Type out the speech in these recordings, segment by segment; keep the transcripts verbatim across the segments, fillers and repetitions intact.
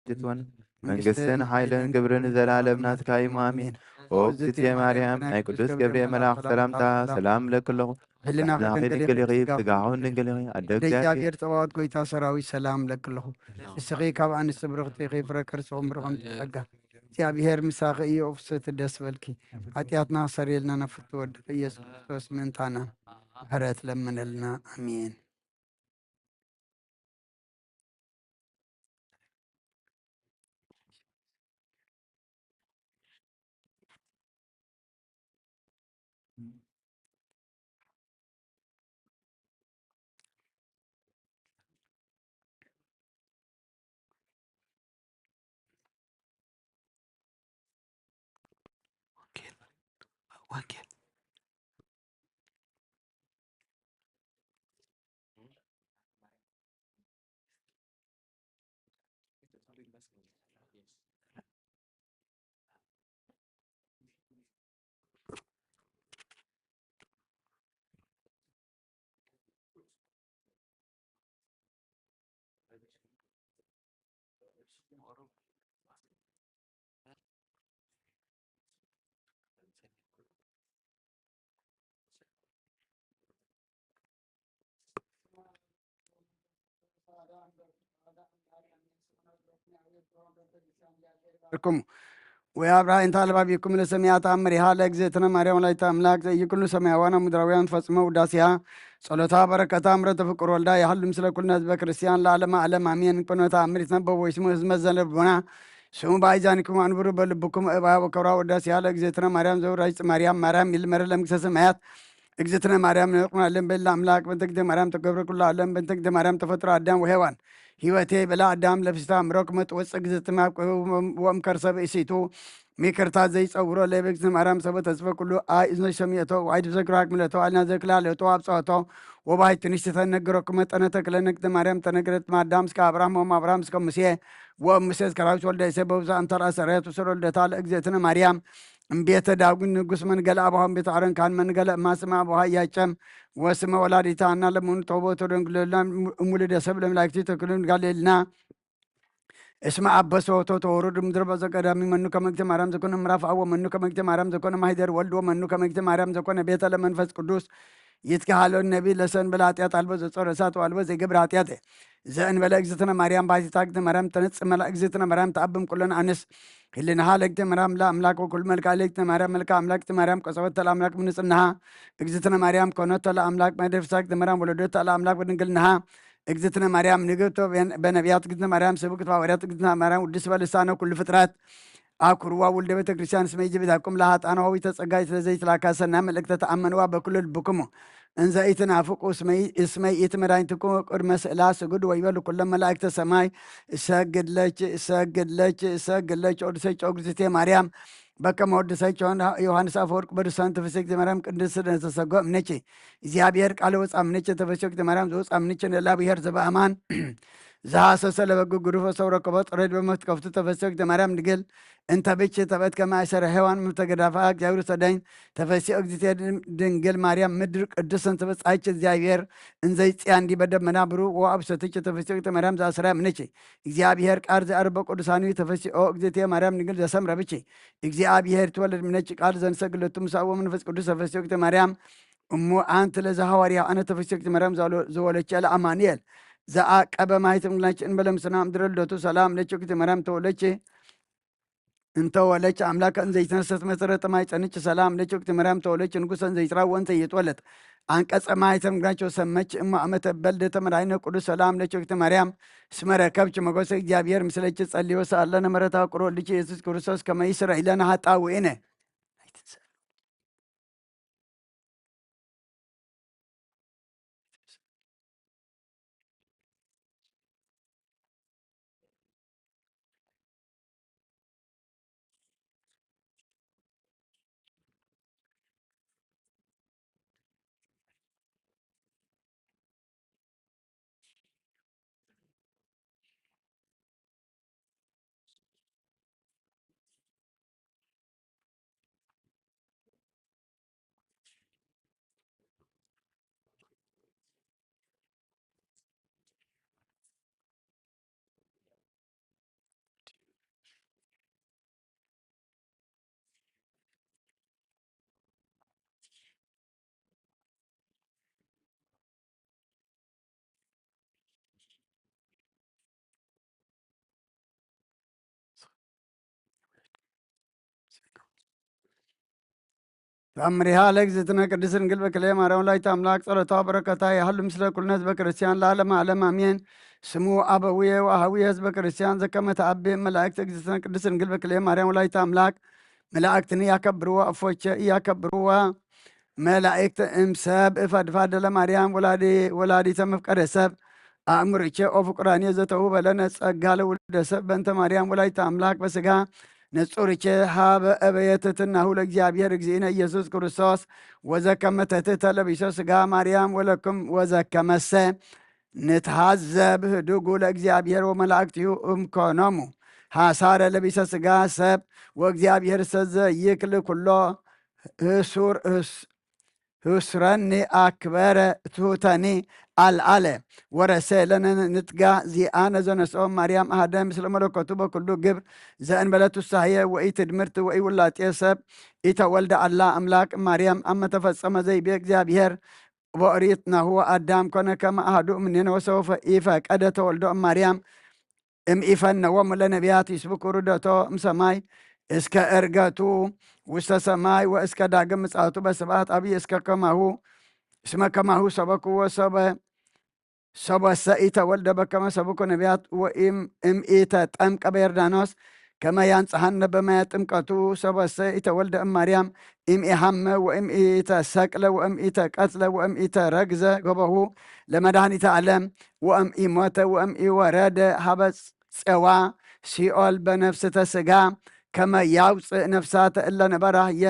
ትትወን። መንግስትን ሐይልን ክብርን ዘላለም ናትካ ኢዩ፣ አሜን። ኦ እግዝእትየ ማርያም፣ ናይ ቅዱስ ገብርኤል መልአክ ሰላምታ ሰላም እብለኪ ኣለኹ። ብሕልናኺ ድንግል ኢኺ፣ ብስጋኺ እውን ድንግል ኢኺ። ኣደ ኣደ እግዚኣብሔር፣ እግዚኣብሔር ጸባኦት፣ ጎይታ ሰራዊት፣ ሰላም እብለኪ ኣለኹ። ንስኺ ካብ ኣንስቲ ብርኽቲ ኢኺ፣ ፍረ ከርስኺ እውን ብሩኽ እዩ። ጸጋ እግዚኣብሔር ምሳኺ እዩ፣ ኦ ፍስሕቲ ደስ ይበልኪ። ኃጢኣትና ክሰርየልና ናብ ፍትው ወድኺ ኢየሱስ ክርስቶስ ምእንታና ምሕረት ለምነልና። ኣሜን። ርኩም ወያብርሃ እንተ አልባቢኩም ለሰማያት አምሪሃ ለእግዝእትነ ማርያም ወላዲተ አምላክ ዘኢይኩኑ ሰማያውያን ወምድራውያን ፈጽሞ ውዳሴሃ ጸሎታ በረከታ ምሕረተ ፍቁር ወልዳ ይሃሉ ምስለ ኩልነ ህዝበ ክርስቲያን ለዓለመ ዓለም አሜን። ቅኖተ አምር ይትነበብ ወይስሙ ህዝመ ዘለቡና ስሙ በአይዛኒኩም አንብሩ በልብኩም እባያ ወከብራ ውዳሴሃ ለእግዝእትነ ማርያም ዘውራጅ ማርያም ማርያም ይልመረ ለመንግስተ ሰማያት እግዝእትነ ማርያም ንቁም ዓለም በላ አምላክ በእንተ እግዝእትነ ማርያም ተገብረ ኩሉ ዓለም በእንተ እግዝእትነ ማርያም ተፈጥሮ አዳም ወሔዋን ህይወቴ በላ አዳም ለፍስታ አምሮ ክመ ትወፅእ እግዝእትነ ማርያም ወእምከርሰ ብእሲቱ ሚክርታ ዘይፀውሮ ለበእግዝእትነ ማርያም ሰበ ተስፈ ኩሉ አይ እዝኖ ሰሚዕቶ ወአይ ድብሰ ግራ ክምለቶ አልና ዘክላ ለቶ አብፀሆቶ ወባይ ትንሽ ተነግሮ ክመ ጠነ ተክለ እግዝእትነ ማርያም ተነግረት ማዳም እስከ አብርሃም ወእም አብርሃም እስከ ሙሴ ወእም ሙሴ እስከ ራዊት ወልደ እሴ በብዛ እንተራ ሰራየት ወሰረ ወልደታ ለእግዝእትነ ማርያም እምቤተ ዳዊት ንጉስ መንገለ አቡሃ እምቤተ አሮን ካህን መንገለ እማ ስመ አቡሃ ኢያቄም ወስመ ወላዲተ ሐና ለመኑ ተውቦ ተደንግሎልና እሙ ልደ ሰብ ለመላእክቲ ተክሉን ጋሌልና እስመ አበሰ ወቶ ተወሩድ ምድረ በዘ ቀዳሚ መኑ ከመ እግዝእተ ማርያም ዘኮነ ምዕራፍ አወ መኑ ከመ እግዝእተ ማርያም ዘኮነ ማሂደር ወልድ ወመኑ ከመ እግዝእተ ማርያም ዘኮነ ቤተ ለመንፈስ ቅዱስ ይትከሃሎ ነቢ ለሰን በለ ኃጢአት አልቦ ዘጾረ እሳት ወአልቦ ዘይገብር ኃጢአት ዘእንበለ እግዝእትነ ማርያም ባሕቲታ እግዝእትነ ማርያም ተነጽእ መላ እግዝእትነ ማርያም ተአብም ኩለን አንስ ህልናሃ ለእግዝእትነ ማርያም ለአምላክ ወኩሉ መልክዓ ለእግዝእትነ ማርያም መልክዓ አምላክ እግዝእትነ ማርያም ቆጸወተ ለአምላክ ምንጽህናሃ እግዝእትነ ማርያም ኮነተ ለአምላክ መደፍሳ እግዝእትነ ማርያም ወለዶተ ለአምላክ በድንግልናሃ እግዝእትነ ማርያም ንግብቶ በነቢያት እግዝእትነ ማርያም ስብክት ሐዋርያት እግዝእትነ ማርያም ውድስ በልሳነ ኩሉ ፍጥረት አኩርዋ ውልደ ቤተ ክርስቲያን እስመ ኢይቤዛኩም ለኃጥአን ወሃዊተ ጸጋ ይትለዘይ ትላካ ሰናይ መልእክተ ተአመንዋ በኩሉ ልብኩሙ እንዘ ኢትናፍቁ እስመ ኢትመዳኝትኩም ቅድመ ስእላ ስግድ ወይበሉ ኩሎም መላእክተ ሰማይ እሰግድ ለኪ እሰግድ ለኪ እሰግድ ለኪ ወድሰኪ ኦግዝእትየ ማርያም በከመ ወድሰኪ ዮሐንስ አፈወርቅ በድሳን ተፈስሒ እግዝእትየ ማርያም ቅድስት ነተሰጎ እምኔኪ እግዚአብሔር ቃል ወፃ እምኔኪ ተፈስሒ እግዝእትየ ማርያም ዘወፃ እምኔኪ ለእግዚአብሔር ዘበአማን ዘሐሰሰ ለበጉ ግሩፈ ሰው ረከቦ ጥረድ በመትከፍቱ ተፈስሒ እግዝእትየ ማርያም ድንግል እንተ ብኪ ተበት ከመ አይሰረ ሔዋን ምተገዳፋ እግዚአብሔር ሰዳይን ተፈስሒ እግዝእትየ ድንግል ማርያም ምድር ቅድስት እንተ በጻይች እግዚአብሔር እንዘይጽያ እንዲ በደመና ብሩ ወአብሰትች ተፈስሒ እግዝእትየ ማርያም ዘአስራ ምንች እግዚአብሔር ቃል ዘአርበ ቅዱሳኑ ተፈስሒ ኦ እግዝእትየ ማርያም ድንግል ዘሰምረ ብኪ እግዚአብሔር ትወለድ ምነች ቃል ዘንሰግለቱ ምሳኡ ወመንፈስ ቅዱስ ተፈስሒ እግዝእትየ ማርያም እሙ አንቲ ለዘሐዋርያ አነ ተፈስሒ እግዝእትየ ማርያም ዘወለች ለአማኑኤል ዘአቀበ ማይተም ግላች እንበለ ምስና ምድረ ልደቱ ሰላም ለኪ እግዝእትየ ማርያም ተወለች እንተ ወለች አምላክ እንዘ ይትነሰት መሰረተ ማይጸንች ሰላም ለኪ እግዝእትየ ማርያም ተወለች ንጉሰ እንዘ ይትራወ እንተ ይትወለድ አንቀጸ ማይተም ግላች ወሰመች እሙ አመተ በልደተ መድኃኒነ ቅዱስ ሰላም ለኪ እግዝእትየ ማርያም እስመ ረከብኪ ሞገሰ እግዚአብሔር ምስለኪ ጸልዮ ሰአለነ ምሕረተ ፍቁር ወልድኪ ኢየሱስ ክርስቶስ ከመ ይስረይ ለነ ኃጣውኢነ። ታምሪሃ ለእግዝእትነ ቅድስት ድንግል በክልኤ ማርያም ወላዲተ አምላክ፣ ጸሎታ ወበረከታ ይሃሉ ምስለ ኩልነ ህዝበ ክርስቲያን ለዓለመ ዓለም አሜን። ስሙ አበዊየ ወአሃዊየ ህዝበ ክርስቲያን ዘከመ ተአብእ መላእክት እግዝእትነ ቅድስት ድንግል በክልኤ ማርያም ወላዲተ አምላክ። መላእክትን ያከብርዋ፣ እፎቼ ያከብርዋ። መላእክት እም ሰብ እፈድፋደ ለማርያም ወላዲ-፣ ወላዲተ መፍቀደ ሰብ። አእምርቼ ኦ ፍቁራኔ ዘተውህበ ለነ ጸጋ ለውሉደ ሰብ በእንተ ማርያም ወላዲተ አምላክ በስጋ ንጹርቼ ሀበ እበየ ትሕትናሁ ለእግዚአብሔር እግዚእነ ኢየሱስ ክርስቶስ። ወዘከመ ተትሕተ ለቢሶ ስጋ ማርያም ወለክም ወዘከመሰ ንትሐዘብ ህዱጉ ለእግዚአብሔር ወመላእክቲሁ እምኮኖሙ ሐሳረ ለቢሰ ስጋ ሰብ ወእግዚአብሔር ሰዘ ይክል ኩሎ ህሱር ህስ-፣ ህሱረኒ አክበረ ትሑተኒ አልዓለ ወረሰ ለነ ንትጋ ዚአነ ዘነስኦ ማርያም አሐደ ምስለ መለኮቱ በኩሉ ግብር ዘእንበለ ትሳህየ ወኢትድምርት ወኢውላጤ ሰብ ኢተወልደ አላ አምላክ ማርያም አመ ተፈጸመ ዘይቤ እግዚአብሔር በኦሪት ናሁ አዳም ኮነ ከመ አሐዱ እምኔነ ወሰውፈ ኢፈቀደ ተወልዶ እማርያም እምኢፈነወሙ ለነቢያት ይስብኩ ርደቶ እምሰማይ እስከ እርገቱ ውስተ ሰማይ ወእስከ ዳግም ምጽአቱ በስብሐት አብይ እስከ ከማሁ እስመ ከማሁ ሰበኩ ወሰበ ሰቦሰ ኢተወልደ በከመ ሰብኩ ነቢያት ወእም እምኢተጠምቀ በዮርዳኖስ ከመ ያንጽሐነ በማየ ጥምቀቱ ሰቦሰ ኢተወልደ እማርያም እምኢሐመ ወእምኢተሰቅለ ወእምኢተቀትለ ወእምኢተረግዘ ገቦሁ ለመድኃኒተ ዓለም ወእምኢሞተ ወእምኢወረደ ሀበ ጼዋ ሲኦል በነፍስተ ሥጋ ከመ ያውፅእ ነፍሳተ እለ ነበራ ህየ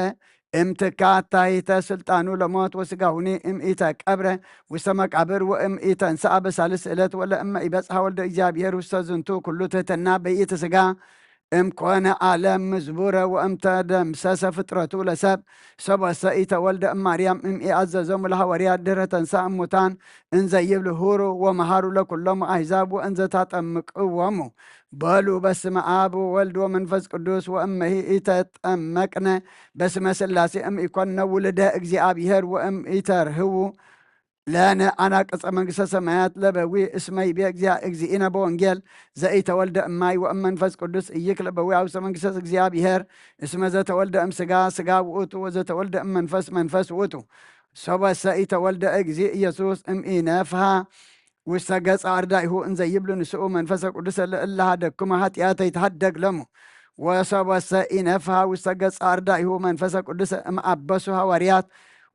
እምትካት ታሕተ ስልጣኑ ለሞት ወስጋሁኒ እምኢተቀብረ ውስተ መቃብር ወእምኢተንስአ በሳልስ ዕለት ወለእመ ኢበጽሐ ወልደ እግዚአብሔር ውስተ ዝንቱ ኩሉ ትሕትና በይእቲ ሥጋ እምኮነ ዓለም ምዝቡረ ወእምተደምሰሰ ፍጥረቱ ለሰብ ሰቦሰ ኢተወልደ እማርያም እምኢአዘዞሙ ለሐዋርያት ድህረ ተንስአ እሙታን እንዘ ይብል ሁሩ ወመሐሩ ለኩሎሙ አሕዛብ ወእንዘ ታጠምቅዎሙ በሉ በስመ አብ ወወልድ ወመንፈስ ቅዱስ ወእመሂ ኢተጠመቅነ በስመ ሥላሴ እምኢኮንነ ውሉደ እግዚአብሔር ወእምኢተርህዉ ለነ አናቅጸ መንግስተ ሰማያት ለበዊ እስመ ይቤ እግዚአ-፣ እግዚእነ በወንጌል ዘኢተወልደ እማይ ወእም መንፈስ ቅዱስ ኢይክል በዊ አውሰ መንግስተ እግዚአብሔር እስመ ዘተወልደ እም ሥጋ ሥጋ ውእቱ ወዘተወልደ እም መንፈስ መንፈስ ውእቱ። ሰቦሰ ኢተወልደ እግዚእ ኢየሱስ እምኢነፍሐ ውስተ ገጸ አርዳኢሁ እንዘ ይብሉ ንስኡ መንፈሰ ቅዱሰ ለእለ ሀደግኩመ ኃጢአተ ይትሐደግ ለሙ። ወሰቦሰ ኢነፍሐ ውስተ ገጸ አርዳኢሁ መንፈሰ ቅዱሰ እምአበሱ ሐዋርያት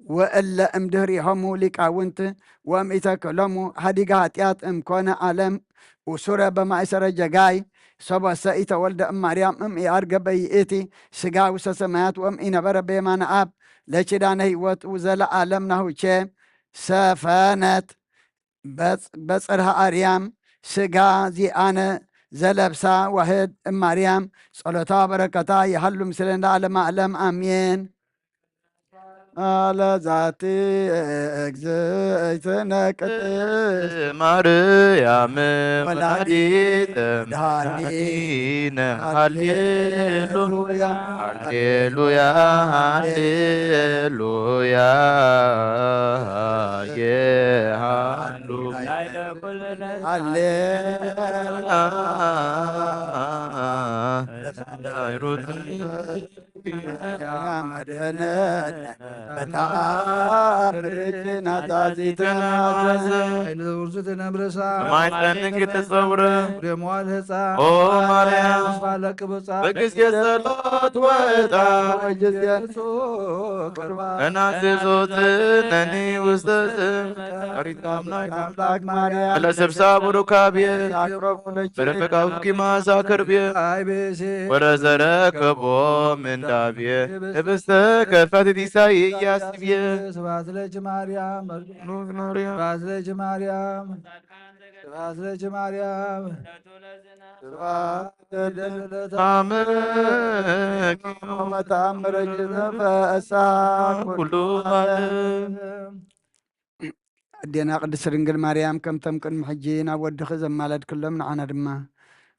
ወእለ እምድህሬሆሙ ሊቃውንት ወእምኢተክህሎሙ ሀዲገ ኃጢአት እምኮነ ዓለም ውሱረ በማእሰረ ጀጋይ። ሰቦሰ ኢተወልደ እማርያም እምኢዐርገ በይእቲ ሥጋ ውስተ ሰማያት ወእምኢነበረ በየማነ አብ ለኪዳነ ሕይወት ውዘለዓለም ናሁቼ ሰፈነት በጽ-፣ በጽርሐ አርያም ሥጋ ዚአነ ዘለብሳ ዋህድ እማርያም ጸሎታ በረከታ ይሃሉ ምስሌነ ለዓለመ ዓለም አሜን። አለ ዛቲ እግዝእትነ ቅድስት ማርያም ወላዲተ መድኃኒነ። ሃሌሉያ፣ ሃሌሉያ፣ ሃሌሉያ። የሃሉ ሃሌ መድህነነ በተአምርኪ ናዛዚትነ አዘዘ። ኃይል ዘውርዝትነ እምርእሳ ማይፀንኪ ተሰውረ። ወደሞዓ ለሕፃን ኦ ማርያም ተስፋ ለቅብጻ በጊዜ ጸሎት ወዕጣን ወጊዜ ንጹሕ ቁርባን እናስብ ዘወትር ነኒ ውስተ ጽም ጸሪት አምላክ አምላክ ማርያም ለሰብሳ ቡሩካቤ ያቅረቡ ለኪ በረከታውኪ ማዛ ከርቤ አይ ቤሴ ወለዘረከቦ ምንዳቤ ህብስተ ከፋት ኢሳይያስ ብዬ። ስብሐት ለኪ ማርያም፣ ስብሐት ለኪ ማርያም፣ ስብሐት ለኪ ማርያም። ስብሐት ለኪ ታምር መታምር ጅዘፈ እሳ ኩሉ ዓለም። አዴና ቅድስት ድንግል ማርያም፣ ከምተም ቅድሚ ሕጂ ናብ ወድኺ ዘማለድክሎም፣ ንዓና ድማ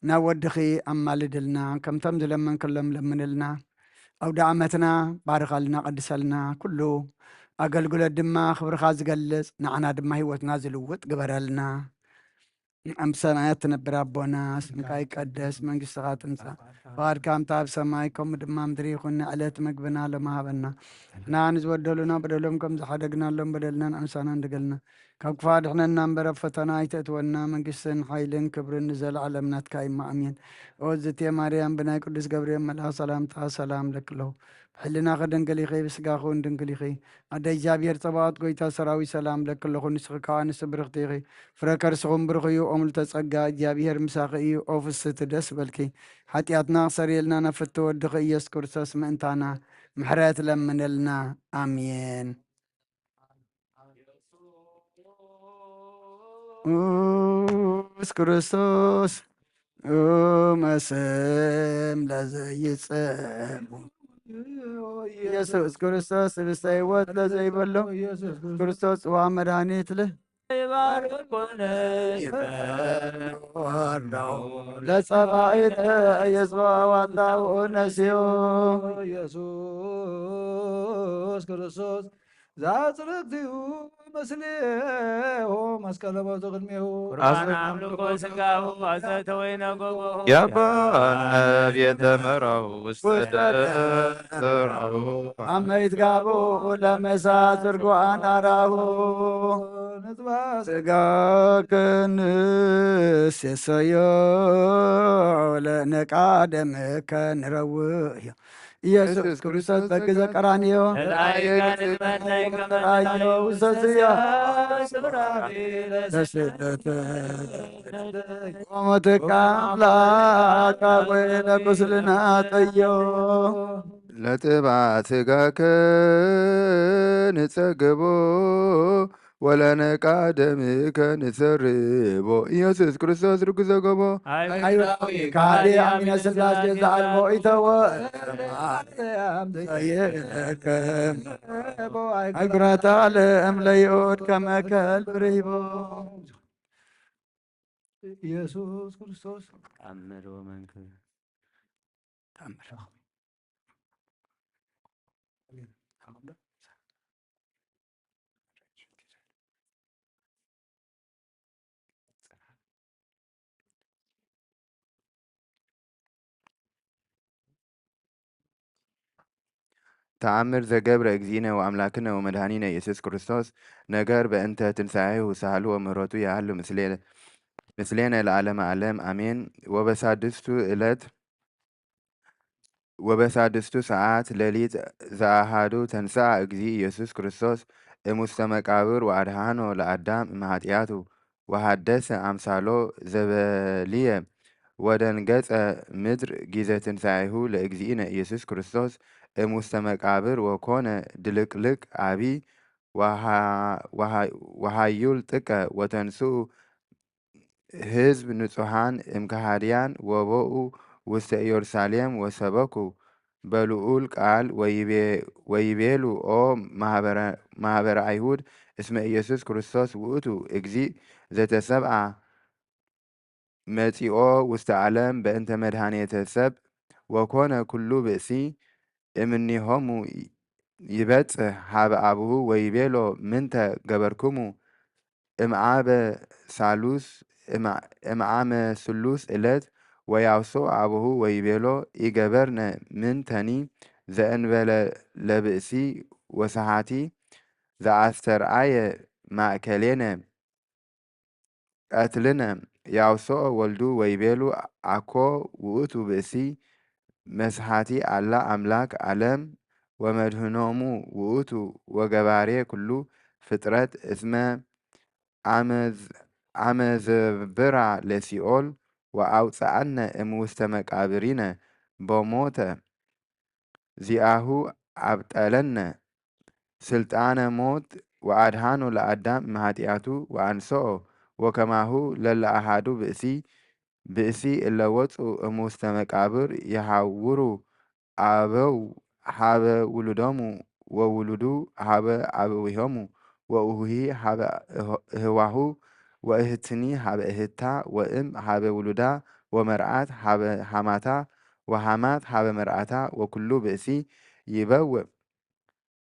ናብ ወድኺ ኣማልድልና። ከምተም ዝለመንክሎም ለምንልና። ኣውደ ዓመትና ባርኻልና፣ ቀድሰልና። ኩሉ ኣገልግሎት ድማ ክብርኻ ዝገልጽ፣ ንዓና ድማ ህይወትና ዝልውጥ ግበረልና። እምሰማያት ትነብር አቦና፣ ስምካ ይቀደስ፣ መንግስትካ ትምጻእ፣ ፍቃድካ ከምታ በሰማይ ከምኡ ድማ እምድር ይኩን። ዕለት መግብና ሎሚ ሀበና፣ ንሕና ንዝበደሉና በደሎም ከም ዝሓደግናሎም በደልናን ኣምሳናን ድገልና፣ ካብ ክፉእ ኣድሕነና እምበር ኣብ ፈተና ኣይተእትወና፣ መንግስትን ሓይልን ክብርን ንዘለዓለም ናትካ እዩ፣ ኣሜን። ኦ ዝቴ ማርያም፣ ብናይ ቅዱስ ገብርኤል መልኣኽ ሰላምታ ሰላም እለኪ ኣለኹ። ብሕልናኺ ድንግል ኢኺ፣ ብስጋኺ እውን ድንግል ኢኺ። ኣደ እግዚኣብሔር ጸባኦት፣ ጎይታ ሰራዊት፣ ሰላም እለኪ ኣለኹ። ንስኺ ከኣ ንስቲ ብርኽቲ ኢኺ፣ ፍረ ከርስኺ እውን ብሩኽ እዩ። ኦ ምልዕተ ጸጋ፣ እግዚኣብሔር ምሳኺ እዩ። ኦ ፍስህቲ፣ ደስ በልኪ። ሓጢኣትና ክሰርየልና ናብ ፍትው ወድኺ ኢየሱስ ክርስቶስ ምእንታና ምሕረት ለምነልና። ኣሜን። ኢየሱስ ክርስቶስ እም ስም ለዘይጸሙ፣ ኢየሱስ ክርስቶስ ህብስተ ሕይወት ለዘይበሉ፣ ኢየሱስ ክርስቶስ ጽዋ መድኃኒት ለ ይባርኮነ ይፈርዶ ለጸባኢተ የጽባ ዋንዳው ነሲዮ። ኢየሱስ ክርስቶስ ዛጽርግትዩ መስሌሁ መስቀለ ሞቱ ቅድሜሁ። ቁርባን አምልኮ ስጋሁ አዘተ ወይነ ጎቦሁ። ያባነ ቤተ መራሁ ውስተ ውስተ ደብተራሁ። አመ ይትጋቡ ለመሳ ዝርጉአን አራሁ። ንጽባ ስጋከ ንሴሰዮ ለነቃ ደምከ ንረውዮ። ኢየሱስ ክርስቶስ በግዘ ቀራንዮ ለዳይቀ ንትመነይ ከመ ራዮ ውሰስያ ስብራቢ ለስለተ ሞትከ አምላክ አወ ለቁስልና ጠዮ። ለጥብዓት ስጋከ ንጸግቦ ወለነቃ ደምከ ንሰርቦ። ኢየሱስ ክርስቶስ ርጉዘ ገቦ። አይሁዳዊ ከሃዲ አሚነ ሥላሴ ዘአልቦ ኢተወ። አግብረተ ዓለም ለይሁድ ከመ ከልብ ርሂቦ። ኢየሱስ ክርስቶስ ተአምር ወመንክር። ተአምር። ተአምር ዘገብረ እግዚእነ ወአምላክነ ወመድኃኒነ ኢየሱስ ክርስቶስ፣ ነገር በእንተ ትንሣኤሁ ሳህሉ ወምህረቱ ያህሉ ምስሌ-፣ ምስሌነ ለዓለመ ዓለም አሜን። ወበሳድስቱ ዕለት ወበሳድስቱ ሰዓት ሌሊት ዘአሐዱ ተንሥአ እግዚእ ኢየሱስ ክርስቶስ እሙስተ መቃብር ወአድኃኖ ለአዳም እምኃጢአቱ ወሐደሰ አምሳሎ ዘበልየ ወደንገጸ ምድር ጊዘ ትንሣኤሁ ለእግዚእነ ኢየሱስ ክርስቶስ እሙስተ መቃብር ወኮነ ድልቅልቅ አቢ ወሃ-፣ ወሃ-፣ ወሃዩል ጥቀ ወተንስኡ ህዝብ ንጹሓን እምከሃድያን ወበኡ ውስተ ኢየሩሳሌም ወሰበኩ በልዑል ቃል ወይቤ-፣ ወይቤሉ ኦ ማህበረ-፣ ማህበረ አይሁድ እስመ ኢየሱስ ክርስቶስ ውእቱ እግዚእ ዘተሰብአ መጺኦ ውስተ ዓለም በእንተ መድኃኔተ ሰብ ወኮነ ኩሉ ብእሲ እምኔሆሙ ይበጽሕ ሀበ አቡሁ ወይቤሎ ምንተ ገበርክሙ እምአበ ሳሉስ እም-፣ እምአመ ስሉስ ዕለት ወያውስኦ አቡሁ ወይቤሎ ኢገበርነ ምንተኒ ዘእንበለ ለብእሲ ወሰሓቲ ዘአስተርአየ ማእከሌነ ቀትልነ። ያውስኦ ወልዱ ወይቤሉ አኮ ውእቱ ብእሲ መስሓቲ አላ አምላክ ዓለም ወመድህኖሙ ውእቱ ወገባሬ ኩሉ ፍጥረት እስመ አመዝ-፣ አመዘብራ ለሲኦል ወአውፅአነ እምውስተ መቃብሪነ በሞተ ዚአሁ አብጠለነ ስልጣነ ሞት ወአድኃኖ ለአዳም እምኃጢአቱ ወአንሥኦ። ወከማሁ ለለአሐዱ ብእሲ፣ ብእሲ እለ ወጽኡ እምውስተ መቃብር የሐውሩ አበው ሀበ ውሉዶሙ ወውሉዱ ሀበ አበዊሆሙ ወእሁሂ ሀበ እህ-፣ እህዋሁ ወእህትኒ ሀበ እህታ ወእም ሀበ ውሉዳ ወመርዓት ሀበ ሐማታ ወሐማት ሀበ መርዓታ ወኩሉ ብእሲ ይበውእ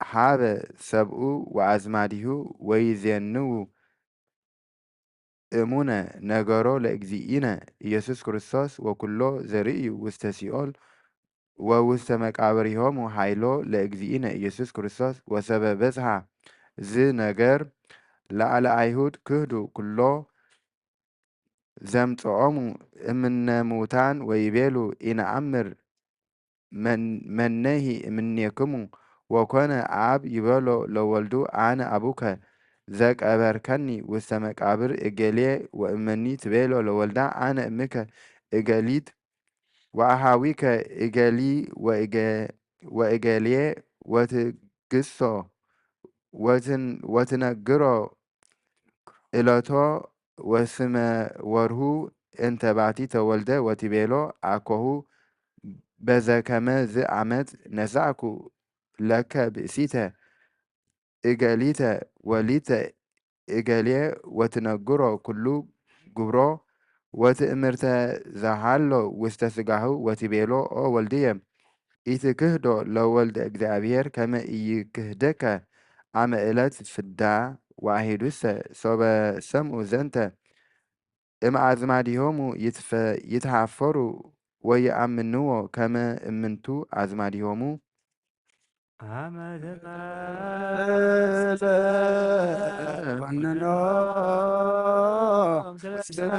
ሀበ ሰብኡ ወአዝማዲሁ ወይዜንዉ እሙነ ነገሮ ለእግዚእነ ኢየሱስ ክርስቶስ ወኩሎ ዘርእዩ ውስተ ሲኦል ወውስተ መቃብሪሆሙ ኃይሎ ለእግዚእነ ኢየሱስ ክርስቶስ። ወሰበ በጽሐ ዝ ነገር ለአለ አይሁድ ክህዱ ኩሎ ዘምጽኦሙ እምነ ሙታን ወይቤሉ ኢነአምር መን-፣ መነሂ እምኔክሙ። ወኮነ አብ ይቤሎ ለወልዱ አነ አቡከ ዘቀበርከኒ ውስተ መቃብር እገሌ ወእመኒ ትቤሎ ለወልዳ አነ እምከ እገሊት ወአሃዊከ እገሊ ወእገ-፣ ወእገሌ ወትግሶ ወትን-፣ ወትነግሮ እለቶ ወስመ ወርሁ እንተ ባቲ ተወልደ ወትቤሎ አኮሁ በዘከመ ዝ አመት ነሳእኩ ለከ ብእሲተ እገሊተ ወሊተ እገሌ ወትነግሮ ኩሉ ግብሮ ወትእምርተ ዘሃሎ ውስተ ስጋሁ ወትቤሎ ኦ ወልድየ ኢትክህዶ ለወልደ እግዚኣብሔር ከመ ኢይክህደከ አመ እለት ፍዳ። ወአይሁድሰ ሶበ ሰምኡ ዘንተ እምአዝማዲሆሙ ይትፈ-፣ ይትሃፈሩ ወይአምንዎ ከመ እምንቱ አዝማዲሆሙ። አመ ትመጽእ ኮንኖ ስለ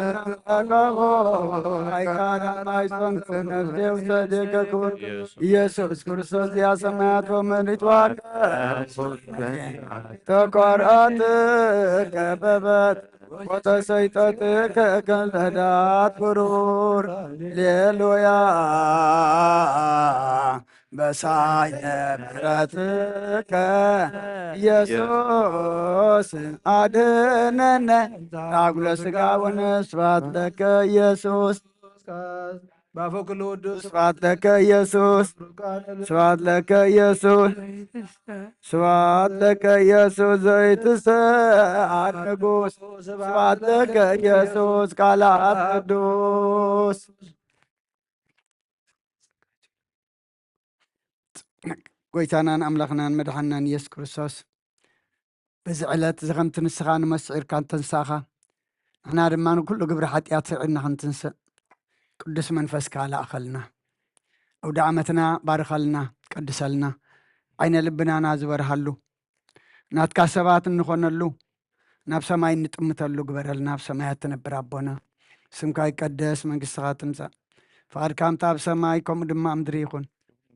አይካራ ማይሶን ነፍሴ ውሰዴከ ኩን ኢየሱስ ክርስቶስ ያ ሰማያት ወምድር ይትባረክ ተቋራጥ ገበበት ወተሰይጠትከ ከለዳት ብሩር። ሌሉያ በሳይነ ምሕረትከ ኢየሱስ አድነነ። አጉለ ስጋ ወነፍስ ስብሐት ለከ ኢየሱስ። ባፎ ኩሉ ውዱስ ስብሐት ለከ ኢየሱስ። ስብሐት ለከ ኢየሱስ። ስብሐት ለከ ኢየሱስ ዘይትሰአል ንጉስ። ስብሐት ለከ ኢየሱስ ቃል አብ ቅዱስ። ጎይታናን አምላኽናን መድሓንናን ኢየሱስ ክርስቶስ፣ በዚ ዕለት እዚ ከምቲ ንስኻ ንሞት ስዒርካ እንተንሳእኻ፣ ንሕና ድማ ንኩሉ ግብሪ ሓጢኣት ስዒርና ክንትንሰእ ቅዱስ መንፈስካ ለኣኸልና። ኣውደ ዓመትና ባርከልና፣ ቀድሰልና፣ ዓይነ ልብናና ዝበርሃሉ፣ ናትካ ሰባት እንኾነሉ፣ ናብ ሰማይ እንጥምተሉ ግበረልና። ኣብ ሰማያት ትነብር ኣቦና፣ ስምካ ይቀደስ፣ መንግስትኻ ትምጻእ፣ ፍቓድካ ከምታ ኣብ ሰማይ ከምኡ ድማ ኣብ ምድሪ ይኹን።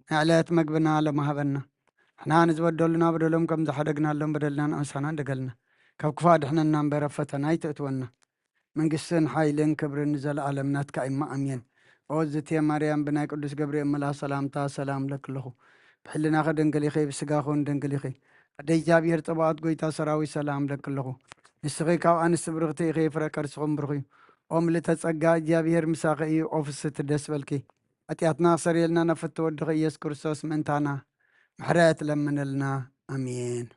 ዕለት መግብና ሎሚ ሃበና። ንሕና ንዝበደሉና በደሎም ከም ዝሓደግናሎም በደልና ንኣንሳና እንደገልና። ካብ ክፉእ ኣድሕነና እምበር ኣብ ፈተና ኣይተእትወና። መንግስትን ሓይልን ክብርን ንዘለኣለም ናትካ እማ ኣሜን። ኦ ዝትየ ማርያም ብናይ ቅዱስ ገብርኤል መልኣኽ ሰላምታ ሰላም እብለኪ ኣለኹ። ብሕልናኺ ድንግል ኢኺ፣ ብስጋኺ እውን ድንግል ኢኺ። ኣደ እግዚኣብሔር ጸባኦት ጎይታ ሰራዊት ሰላም እብለኪ ኣለኹ። ንስኺ ካብ ኣንስቲ ብርኽቲ ኢኺ፣ ፍረ ከርስኺ እውን ብሩኽ እዩ። ኦ ምልእተ ጸጋ እግዚኣብሔር ምሳኺ እዩ፣ ኦ ፍስሕቲ ደስ በልኪ። ሓጢኣትና ክሰርየልና ናብ ፍትው ወድኺ ኢየሱስ ክርስቶስ ምእንታና ምሕረት ለምንልና። ኣሜን።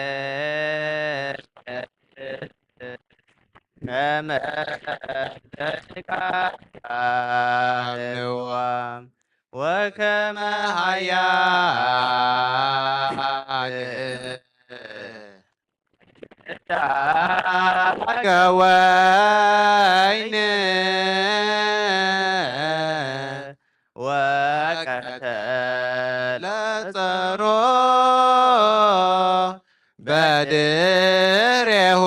እግዚአብሔር ከመ ተስካልዋ ወከመ ኃያል ዳገ ወይን ወቀተለ ጸሮ በድሬሁ።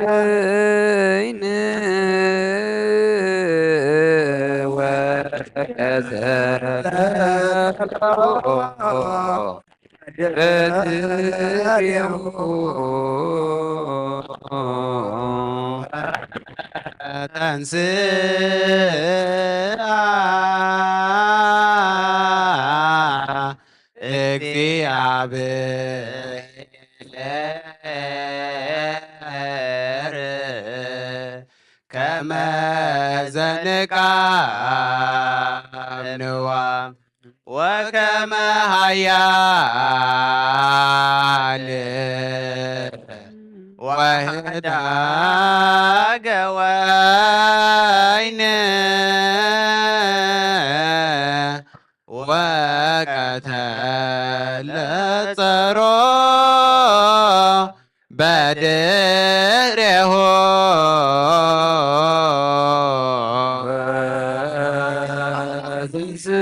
ወይን ወቀተሎ በድሬሁ ተንስአ እግዚአብሔር ከመ ዘንቃምንዋ ወከመ ኃያል ወህዳገ ወይን ወቀተለ ጸሮ በድሬሁ ወትንስአ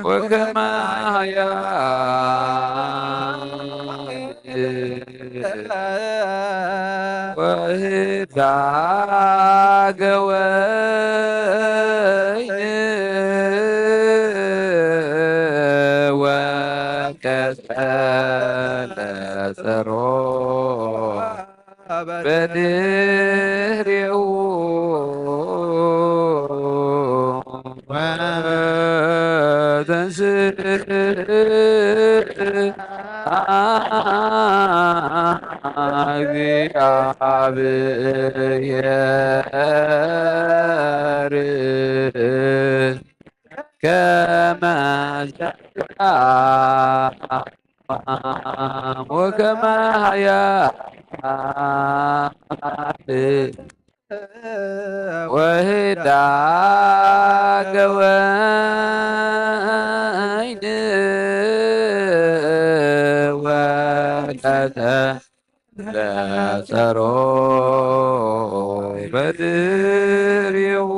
ወከመ ኃያል ወህዳገ ወይን ወቀተለ ጸሮ በድሬሁ ወተንስአ እግዚአብሔር ከመ ዘንቃምንዋ ወከመ ኃያል ወህዳገ ወይን ወቀተለ ጸሮ በድሬሁ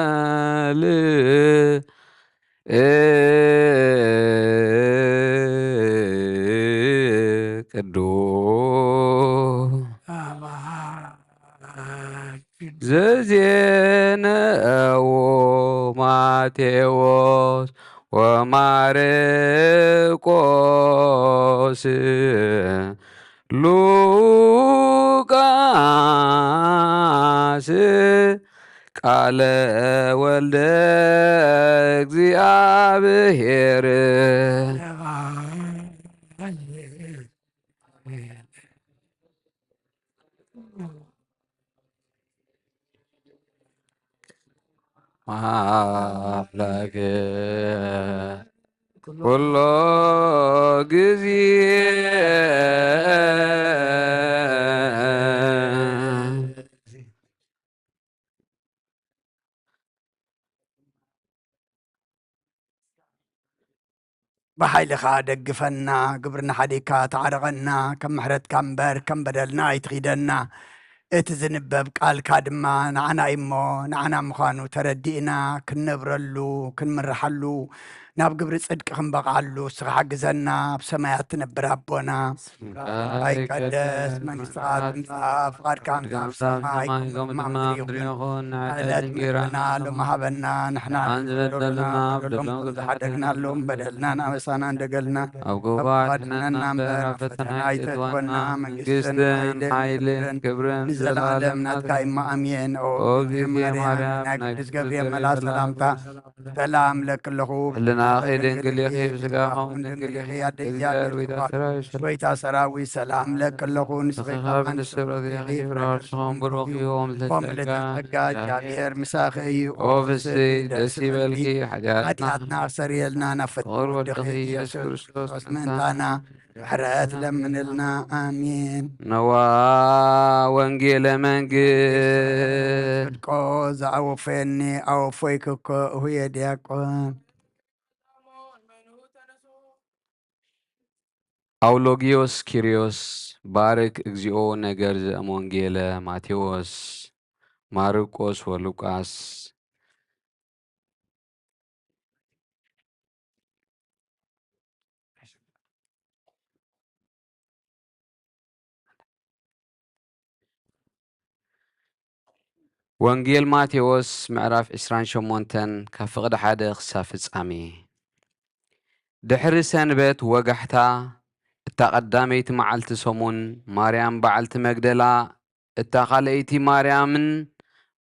ወንጌል ቅዱስ ዘዜነዎ ማቴዎስ ወማርቆስ ሉቃስ ቃለ ወልደ እግዚአብሔር። አምላክ ኩሎ ጊዜ ብሓይልኻ ደግፈና፣ ግብርና ሓዲግካ ተዓረቐና፣ ከም ምሕረትካ እምበር ከም በደልና ኣይትኺደና። እቲ ዝንበብ ቃልካ ድማ ንዓና እዩሞ፣ ንዓና ምዃኑ ተረዲእና፣ ክንነብረሉ፣ ክንምርሓሉ፣ ናብ ግብሪ ጽድቂ ክንበቕዓሉ እስኻ ሓግዘና። ኣብ ሰማያት ትነብር ኣቦና፣ ስምካ ይቀደስ፣ መንግስትኻ ትምጻእ፣ ፍቓድካ ከም ኣብ ሰማይ ከም ኣብ ምድሪ ይኹን። ዕለት እንጀራና ሎሚ ሃበና፣ ንሕና ንበደለና፣ በደሎም ከም ዝሓደግናሎም በደልናን ኣበሳናን ደገልና፣ ኣብ ጎባእ ኣድሕነና እምበር፣ ኣብ ፈተና ኣይተእትወና፣ መንግስትን ሓይልን ክብርን ንዘለዓለም ናትካ እዩሞ፣ ኣሜን። ኦ እግዝእትየ ማርያም፣ ናይ ቅዱስ ገብርኤል መልኣክ ሰላምታ ሰላም እብለኪ ኣለኹ። ህልናኺ ድንግል ኢኺ፣ ብስጋኺ እውን ድንግል ኢኺ። ኣደ እግዚኣብሔር፣ ጎይታ ሰራዊት ሰላም እብለኪ ኣለኹ። ንስኺ ኸዓ ካብ ብልጽቲ ፍጥረት ኢኺ፣ ፍሬ ከርሥኺ እውን ብሩኽ እዩ። ኦም ልዕልቲ ጸጋ፣ እግዚኣብሔር ምሳኺ እዩ። ኦ ፍስሕቲ ደስ ይበልኪ፣ ሓጢኣትና ኣስተሰርየልና፣ ናብ ፈተና ወደኺ ኢየሱስ ክርስቶስ ምእንታና ምሕረት ለምንልና። ኣሜን። ነዋ ወንጌለ መንግስት። ጽድቆ ዘአወፈየኒ አወፈይኩ እኮ እሁየ ዲያቆን። አውሎጊዮስ ኪሪዮስ፣ ባርክ እግዚኦ ነገር ዘእም ወንጌለ ማቴዎስ፣ ማርቆስ ወሉቃስ። ወንጌል ማቴዎስ ምዕራፍ ዕስራን ሸሞንተን፣ ካብ ፍቕዲ ሓደ ክሳብ ፍጻሜ። ድሕሪ ሰንበት ወጋሕታ፣ እታ ቀዳመይቲ መዓልቲ ሰሙን፣ ማርያም በዓልቲ መግደላ፣ እታ ካልኣይቲ ማርያምን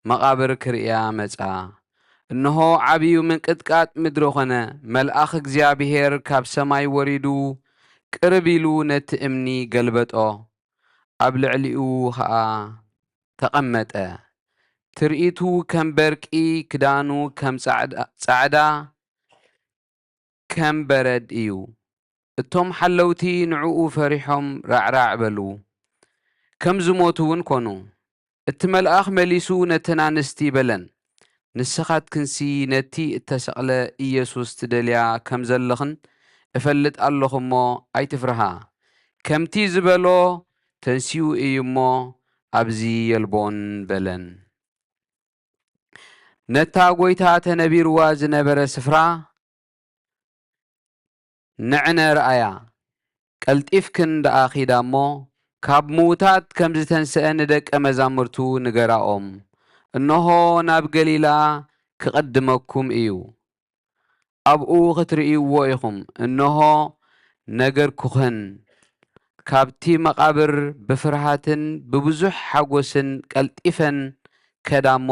መቓብር ክርእያ መጻ። እንሆ፣ ዓብዩ ምንቅጥቃጥ ምድሪ ኾነ፣ መልኣኽ እግዚኣብሔር ካብ ሰማይ ወሪዱ፣ ቅርብ ኢሉ ነቲ እምኒ ገልበጦ፣ ኣብ ልዕሊኡ ኸኣ ተቐመጠ። ትርኢቱ ከም በርቂ፣ ክዳኑ ከም ጻዕዳ፣ ጻዕዳ ከም በረድ እዩ። እቶም ሓለውቲ ንዕኡ ፈሪሖም ራዕራዕ በሉ፣ ከም ዝሞቱ እውን ኮኑ። እቲ መልኣኽ መሊሱ ነተን ኣንስቲ በለን፣ ንስኻትክንሲ ነቲ እተሰቕለ ኢየሱስ ትደልያ ከም ዘለኽን እፈልጥ ኣለኹ እሞ፣ ኣይትፍርሃ። ከምቲ ዝበሎ ተንሲኡ እዩ እሞ፣ ኣብዚ የልቦን በለን። ነታ ጐይታ ተነቢርዋ ዝነበረ ስፍራ ንዕነ ርኣያ። ቀልጢፍክን ደኣ ኪዳ እሞ፣ ካብ ምዉታት ከም ዝተንስአ ንደቀ መዛሙርቱ ንገራኦም። እንሆ፣ ናብ ገሊላ ክቕድመኩም እዩ። ኣብኡ ክትርእይዎ ኢኹም። እንሆ፣ ነገርኩኽን። ካብቲ መቓብር ብፍርሃትን ብብዙሕ ሓጎስን ቀልጢፈን ከዳ እሞ፣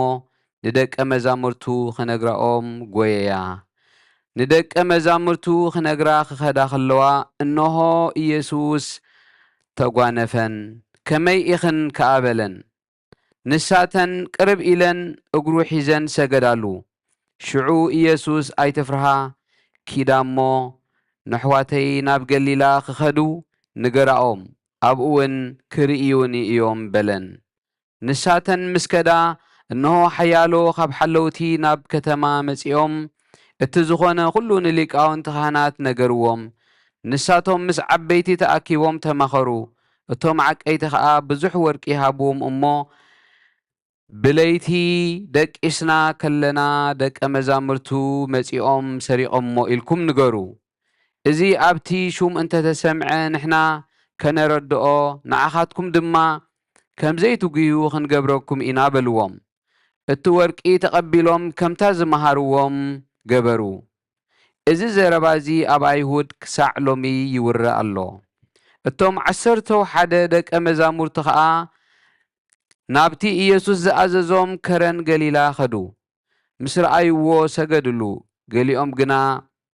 ንደቀ መዛሙርቱ ክነግራኦም ጐየያ። ንደቀ መዛሙርቱ ክነግራ ክኸዳ ከለዋ፣ እንሆ፣ ኢየሱስ ተጓነፈን። ከመይ ኢኽን ከኣ በለን። ንሳተን ቅርብ ኢለን እግሩ ሒዘን ሰገዳሉ። ሽዑ ኢየሱስ፣ ኣይትፍርሃ፣ ኪዳ እሞ ነሕዋተይ ናብ ገሊላ ክኸዱ ንገራኦም፣ ኣብኡውን ክርእዩኒ እዮም በለን። ንሳተን ምስ ከዳ፣ እንሆ፣ ሓያሎ ካብ ሓለውቲ ናብ ከተማ መጺኦም፣ እቲ ዝኾነ ኩሉ ንሊቃውንቲ ካህናት ነገርዎም። ንሳቶም ምስ ዓበይቲ ተኣኪቦም ተማኸሩ። እቶም ዓቀይቲ ኸኣ ብዙሕ ወርቂ ሃብዎም እሞ፣ ብለይቲ ደቂስና ከለና ደቀ መዛሙርቱ መጺኦም ሰሪቖሞ ኢልኩም ንገሩ። እዚ ኣብቲ ሹም እንተ ተሰምዐ ንሕና ከነረድኦ፣ ንዓኻትኩም ድማ ከም ዘይትጉህዩ ክንገብረኩም ኢና በልዎም። እቲ ወርቂ ተቐቢሎም ከምታ ዝመሃርዎም ገበሩ። እዚ ዘረባ እዚ ኣብ ኣይሁድ ክሳዕ ሎሚ ይውረ ኣሎ። እቶም ዓሰርተው ሓደ ደቀ መዛሙርቲ ኸኣ ናብቲ ኢየሱስ ዝኣዘዞም ከረን ገሊላ ኸዱ። ምስ ረኣይዎ ሰገድሉ፣ ገሊኦም ግና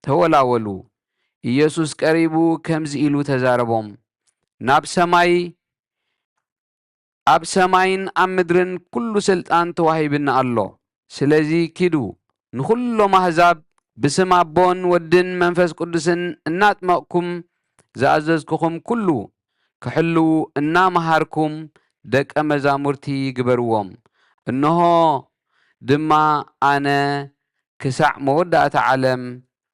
ተወላወሉ። ኢየሱስ ቀሪቡ ከምዚ ኢሉ ተዛረቦም፣ ናብ ሰማይ ኣብ ሰማይን ኣብ ምድርን ኩሉ ስልጣን ተዋሂብኒ ኣሎ። ስለዚ ኪዱ፣ ንኹሎም ኣህዛብ ብስም ኣቦን ወድን መንፈስ ቅዱስን እናጥመቕኩም ዝኣዘዝኩኹም ኩሉ ክሕልዉ እናመሃርኩም ደቀ መዛሙርቲ ግበርዎም። እንሆ ድማ ኣነ ክሳዕ መወዳእታ ዓለም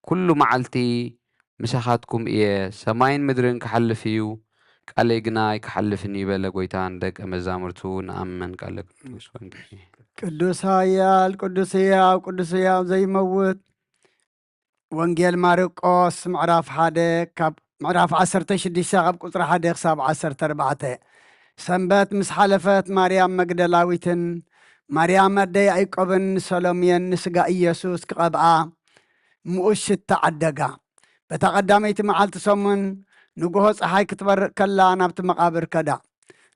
ኩሉ መዓልቲ ምሳኻትኩም እየ። ሰማይን ምድርን ክሓልፍ እዩ፣ ቃለይ ግና ኣይክሓልፍን እዩ በለ ጎይታ ንደቀ መዛሙርቱ። ንኣምን። ቃለ ቅዱስ ወንጌል። ቅዱስ ኃያል፣ ቅዱስ ሕያው፣ ቅዱስ ሕያው ዘይመውት። ወንጌል ማርቆስ ምዕራፍ ሓደ ካብ ምዕራፍ ዓሰርተ ሽዱሽተ ካብ ቁጽሪ ሓደ ክሳብ ዓሰርተ ኣርባዕተ። ሰንበት ምስ ሓለፈት ማርያም መግደላዊትን ማርያም ኣደ ያዕቆብን ሰሎምየን ንስጋ ኢየሱስ ክቐብኣ ምኡዝ ሽታ ዓደጋ። በታ ቀዳመይቲ መዓልቲ ሰሙን ንግሆ ጸሓይ ክትበርቕ ከላ ናብቲ መቓብር ከዳ።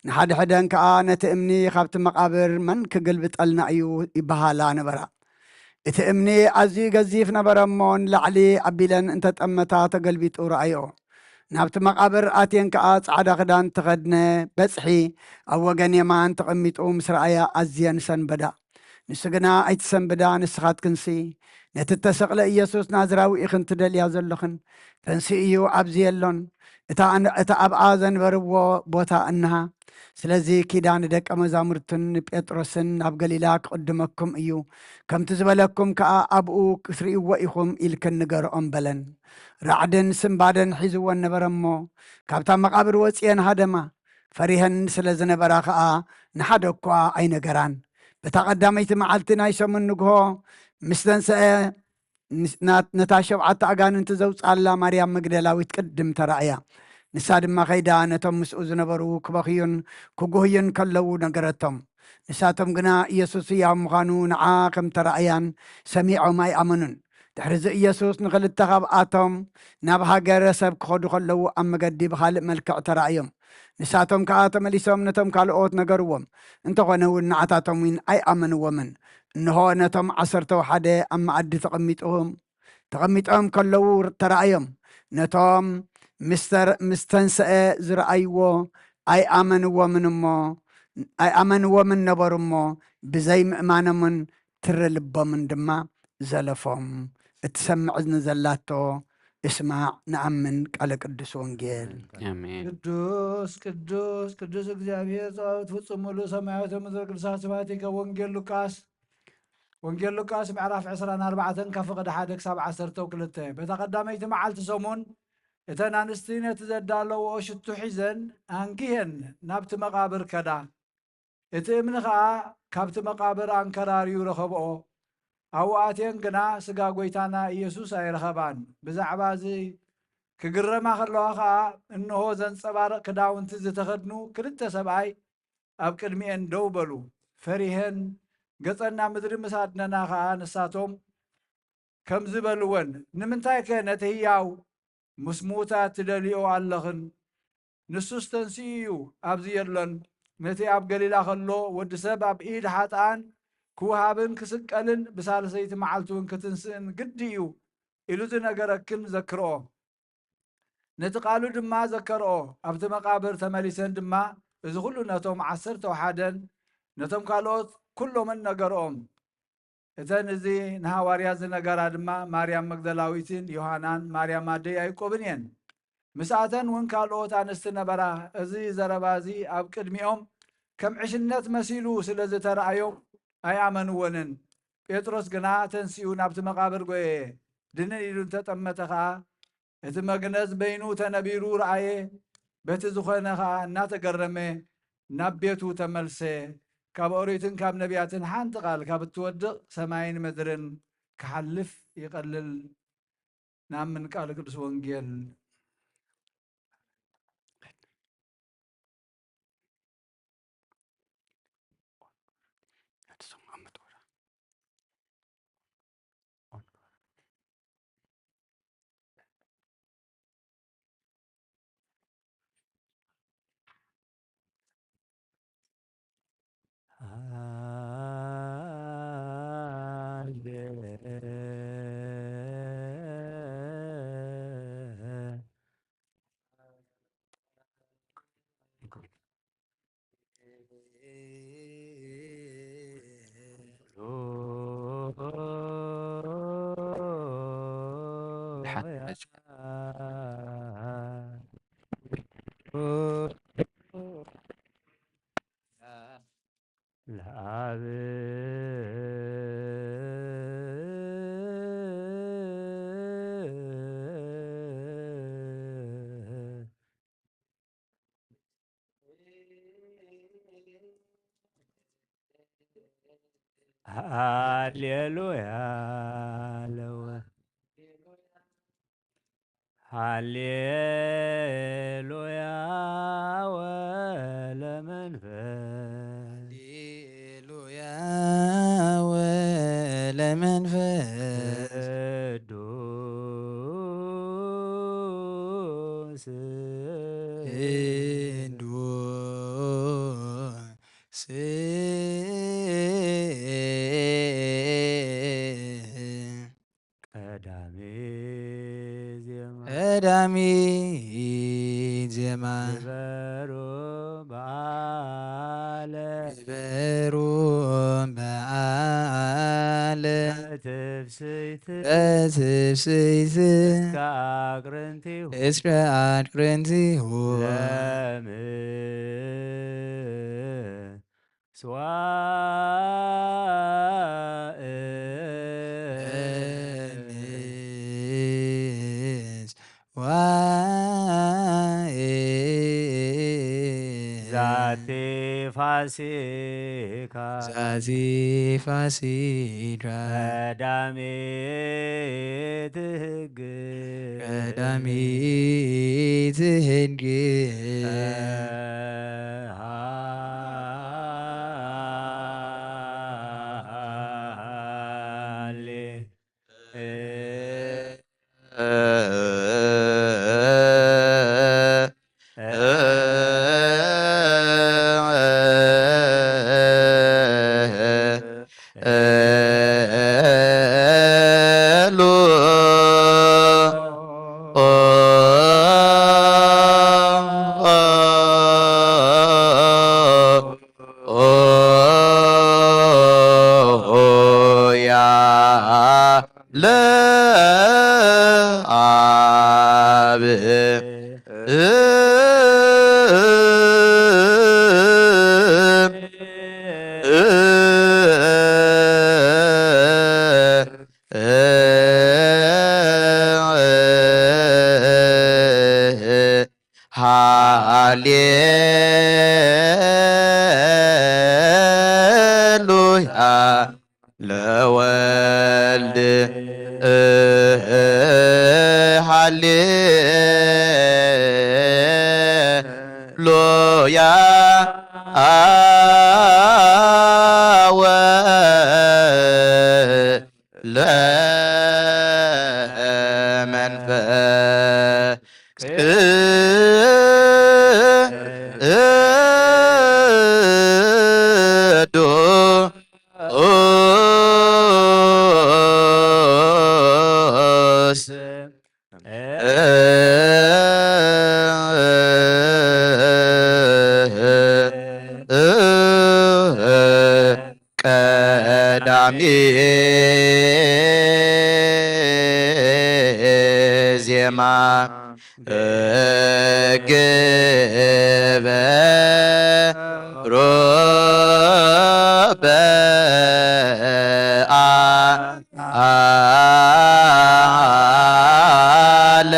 ንሓድሕደን ከኣ ነቲ እምኒ ካብቲ መቓብር መን ክግልብጠልና እዩ ይበሃላ ነበራ። እቲ እምኒ ኣዝዩ ገዚፍ ነበረ እሞ ንላዕሊ ኣቢለን እንተጠመታ ተገልቢጡ ረኣዮ። ናብቲ መቓብር ኣትየን ከኣ ጻዕዳ ክዳን እተኸድነ በጽሒ ኣብ ወገን የማን ተቐሚጡ ምስ ረኣያ ኣዝየን ሰንበዳ። ንሱ ግና ኣይትሰንብዳ፣ ንስኻትክንሲ ነቲ እተሰቕለ ኢየሱስ ናዝራዊ ኢኽን ትደልያ ዘሎኽን። ተንሲኡ እዩ፣ ኣብዚ የሎን። እታ ኣን-፣ እታ ኣብኣ ዘንበርዎ ቦታ እንሃ። ስለዚ ኪዳ ንደቀ መዛሙርቱን ንጴጥሮስን ናብ ገሊላ ክቕድመኩም እዩ፣ ከምቲ ዝበለኩም ከኣ ኣብኡ ክትርእይዎ ኢኹም ኢልክን ንገርኦም በለን። ራዕድን ስንባደን ሒዝወን ነበረ እሞ፣ ካብታ መቓብር ወጺኤን ሃደማ። ፈሪሀን ስለ ዝነበራ ኸኣ ንሓደ እኳ ኣይነገራን። በታ ቀዳመይቲ መዓልቲ ናይ ሰሙን ንግሆ ምስ ተንሰአ፣ ንስ-፣ ናት-፣ ነታ ሸውዓተ ኣጋንንቲ ዘውጽኣላ ማርያም መግደላዊት ቅድም ተራእያ። ንሳ ድማ ከይዳ ነቶም ምስኡ ዝነበሩ ክበኽዩን ክጉህዩን ከለዉ ነገረቶም። ንሳቶም ግና ኢየሱስ ሕያው ምዃኑ ንዓ ከም ተራእያን ሰሚዖም ኣይኣመኑን። ድሕሪዚ ኢየሱስ ንኽልተ ካብኣቶም ናብ ሃገረ ሰብ ክኸዱ ከለዉ ኣብ መገዲ ብኻልእ መልክዕ ተራእዮም። ንሳቶም ከኣ ተመሊሶም ነቶም ካልኦት ነገርዎም። እንተኾነ እውን ንዓታቶም እውን ኣይኣመንዎምን። እንሆ ነቶም ዓሰርተው ሓደ ኣብ መኣዲ ተቐሚጦም፣ ተቐሚጦም ከለዉ ተራእዮም። ነቶም ምስ ተር-፣ ምስ ተንሰአ ዝረኣይዎ ኣይኣመንዎምን እሞ፣ ኣይኣመንዎምን ነበሩ እሞ፣ ብዘይምእማኖምን ትሪ ልቦምን ድማ ዘለፎም። እትሰምዕ እዝኒ ዘላቶ እስማዕ፣ ንኣምን ቃለ ቅዱስ ወንጌል። ኣሜን። ቅዱስ፣ ቅዱስ፣ ቅዱስ እግዚኣብሔር ጸባኦት ፍጹም ምሉእ ሰማያት ወምድር ቅዱሳት ስብሐቲከ። ወንጌል ሉቃስ፣ ወንጌል ሉቃስ ምዕራፍ ዕስራን ኣርባዕተን ካብ ፍቕዲ ሓደ ክሳብ ዓሰርተው ክልተ። በታ ቀዳመይቲ መዓልቲ ሰሙን እተን ኣንስቲ ነቲ ዘዳለውኦ ሽቱ ሒዘን ኣንጊሀን ናብቲ መቓብር ከዳ። እቲ እምኒ ኸኣ ካብቲ መቓብር ኣንከራርዩ ረኸብኦ። ኣብኡ ኣትየን ግና ስጋ ጐይታና ኢየሱስ ኣይረኸባን። ብዛዕባ እዚ ክግረማ ኸለዋ ኸኣ፣ እንሆ፣ ዘንጸባርቕ ክዳውንቲ ዝተኸድኑ ክልተ ሰብኣይ ኣብ ቅድሚኤን ደው በሉ። ፈሪሀን ገጸን ናብ ምድሪ ምስ ኣድነና ኸኣ፣ ንሳቶም ከምዚ በልወን፣ ንምንታይከ ነቲ ህያው ምስ ምዉታት ትደልይኦ ኣለኽን? ንሱስ ተንሲኡ እዩ፣ ኣብዚ የሎን። ነቲ ኣብ ገሊላ ኸሎ፣ ወዲ ሰብ ኣብ ኢድ ሓጥኣን ክወሃብን ክስቀልን ብሳልሰይቲ መዓልቲ እውን ክትንስእን ግዲ እዩ ኢሉ ዝነገረክን ዘክርኦ። ነቲ ቃሉ ድማ ዘከርኦ። ኣብቲ መቓብር ተመሊሰን ድማ እዚ ኹሉ ነቶም ዓሰርተው ሓደን ነቶም ካልኦት ኩሎምን ነገርኦም። እተን እዚ ንሃዋርያት ዝነገራ ድማ ማርያም መግደላዊትን ዮሃናን ማርያም ኣደ ያዕቆብን እየን። ምስኣተን እውን ካልኦት ኣንስቲ ነበራ። እዚ ዘረባ እዚ ኣብ ቅድሚኦም ከም ዕሽነት መሲሉ ስለ ዝተረኣዮም ኣይኣመንዎንን። ጴጥሮስ ግና ተንሲኡ ናብቲ መቓብር ጐየየ። ድንን ኢሉ እንተጠመተ ኸኣ፣ እቲ መግነዝ በይኑ ተነቢሩ ረኣየ። በቲ ዝኾነ ኸኣ እናተገረመ ናብ ቤቱ ተመልሰ። ካብ ኦሪትን ካብ ነቢያትን ሓንቲ ቃል ካብ እትወድቕ ሰማይን ምድርን ክሓልፍ ይቐልል። ንኣምን ቃል ቅዱስ ወንጌል። ሃሌሉያ ለወ-፣ ሃሌሉያ ወለመንፈስ ሃሌሉያ ወለመንፈስ ቅዱስ ቅዱስ ቀዳሚ ዜማ ቀዳሚ ዜማ ግበሩ በዓለ ግበሩ በዓለ ትፍስሕት በትፍስሕት እስከ አቅርንቲሁ እስከ አቅርንቲሁ ለምጽዋ ለምጽዋ ዛቲ ፋሲካ ዛቲ ፋሲካ ቀዳሚት ሕግ ቀዳሚት ሕግ ሃሌ ሃሌሉያ ለወልድ ሃሌሉያ ወለመንፈስ ቅዱስ ቀዳሚ ዜማ ግበሩ በዓለ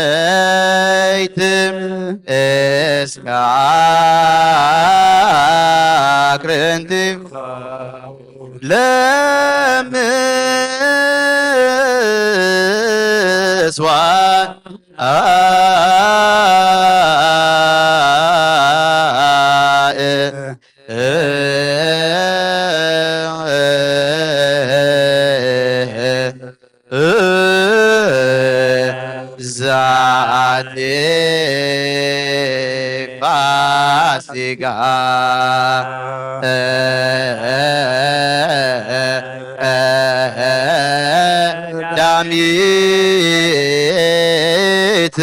በትፍስሕት እስከ አቅርንቲሁ ለምጽዋ ዛቲ ፋሲካ ቀዳሚት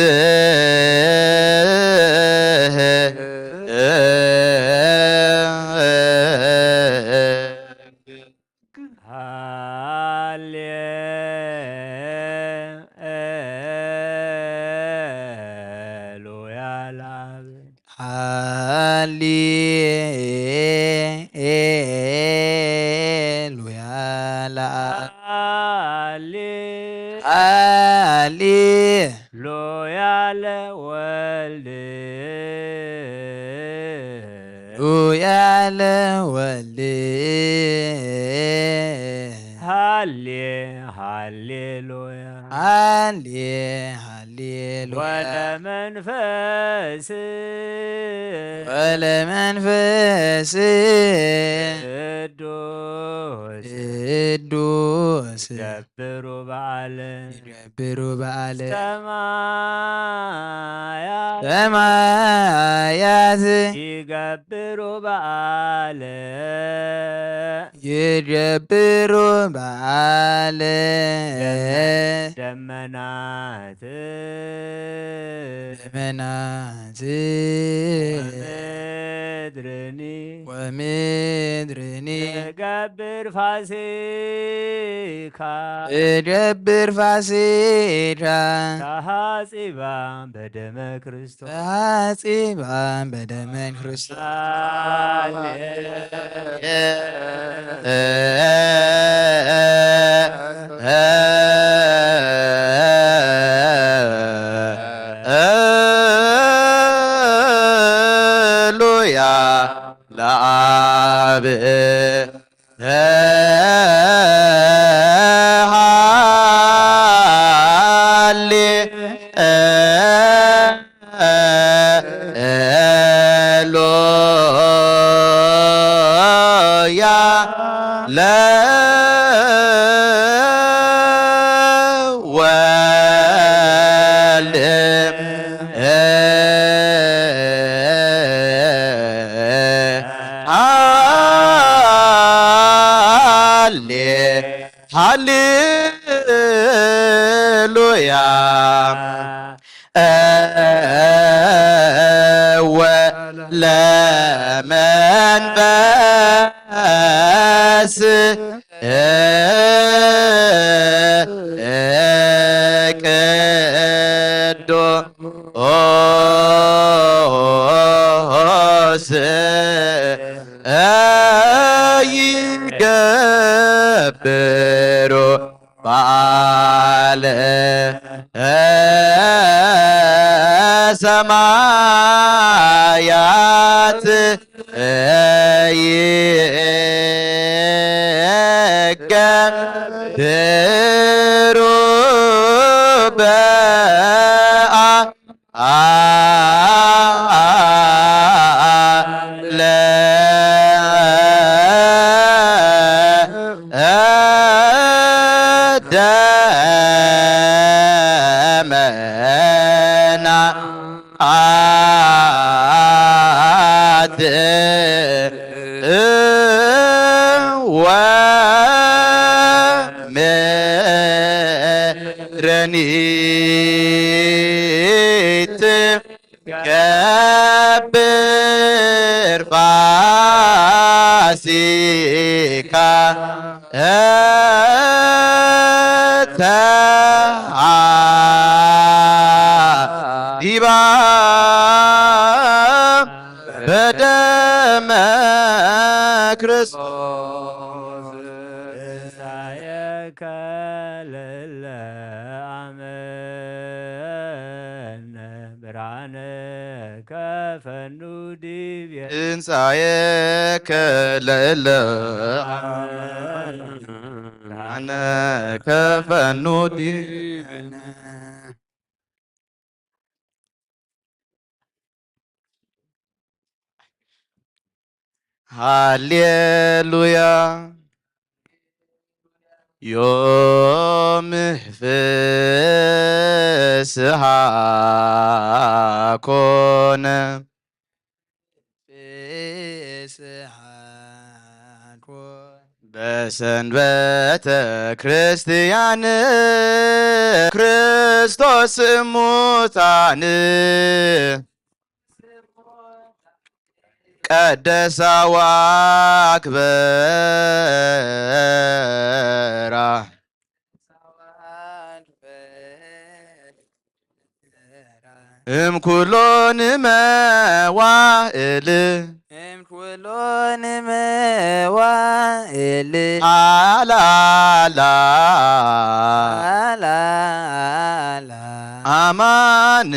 ሃሌሉያ ለአብ። ሃሌሉያ ለአብ። ሃሌ- ሃሌሉያ ለወልድ ሉያ ለወልድ ሃሌ ሃሌሉያ ሃሌ ሃሌሉያ ወለመንፈስ ወለመንፈስ ቅዱስ ቅዱስ ይገብሩ በዓል ይገብሩ በዓል ሰማያት ሰማያት ይገብሩ በዓል ይገብሩ በዓል ደመናት ደመናት ወምድርኒ ወምድርኒ ትገብር ፋሲካ ትገብር ፋሲካ ተሐጺባ በደመ ክርስቶስ ተሐጺባ በደመ ክርስቶስ ሃሌሉያ ለአብ ሃሌ ሉያ ለወልድ ሃሌ ሃሌሉያ ወለመንፈስ ቅዱስ ይገብሩ በዓለ ሰማያት ይገብሩ በዓለ ደመናት ወምድርኒ ትገብር ፋሲካ ተሐጺባ በደመ ክርስቶስ። ትንሳኤከ ለእለ አመነ ብርሃነ ከፈኑ ዲቤ። ትንሳኤከ ለእለ አመነ ብርሃነ ከፈኑ ዲቤ። ሃሌሉያ። ዮም ፍስሐ ኮነ። ፍስሐ ኮነ። በሰንበተ ክርስቲያን ክርስቶስ እሙታን ቀደሳ ወአክበራ። እምኩሎን መዋእል። እምኩሎን መዋእል። አላላ። አላላ። አማን፣